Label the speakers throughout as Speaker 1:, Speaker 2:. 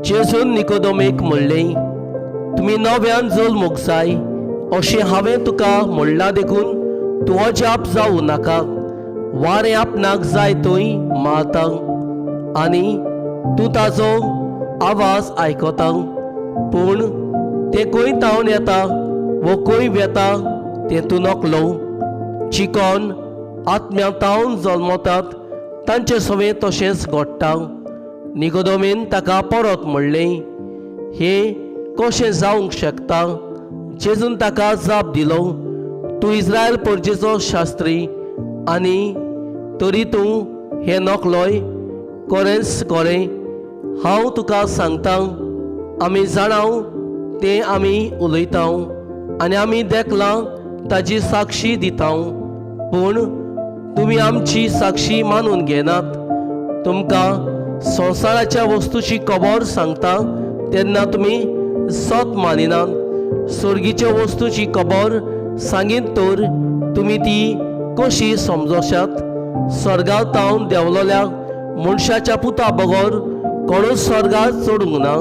Speaker 1: जेजून निकोदोमीक म्हणलें, तुमी नव्यान जल्मूंक जाय अशें हांवें तुका म्हणलां देखून तूं अजाप जावं नाका. वारें आपणाक जाय थंय मारता आनी तूं ताजो आवाज आयकता, पूण तें खंय तावन येता वो खंय वेता तें तूं नकलो. चिकन आत्म्या तावन जल्मतात तांचे सवें तशेंच घडटा. निकोदोमीन ताका परत म्हणलें, हें कशें जावंक शकता? जेजून ताका जाप दिलो, तूं इस्रायल परजेचो शास्त्री आनी तरी तूं हें नकलोय? खरेंच खरें हांव तुका सांगता, आमी जाणाव तें आमी उलयता आनी आमी देखलां ताजी साक्षी दिता, पूण तुमी आमची साक्षी मानून घेनात. तुमकां संवसाराच्या वस्तूची खबर सांगता तेन्ना तुमी सत मानिनात. सर्गीच्या वस्तूची खबर सांगीत तर तुमी ती कशी समजशात? स्वर्गार तावन देंवलोल्या मनशाच्या पुता बगर कोणूच स्वर्गार चडूंक ना.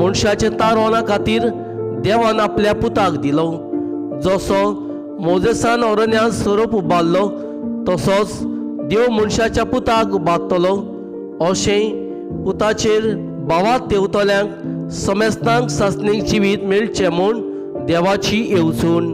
Speaker 1: मनशाचे तारोना खातीर देवान आपल्या पुताक दिलो. जसो मोजेसान अरण्यांत सोरोप उबारलो तसोच देव मनशाच्या पुताक उबारतलो, अशें पुताचेर भावात देंवतल्यांक समेस्तांक सासणीक जिवीत मेळचें म्हूण देवाची येवजण.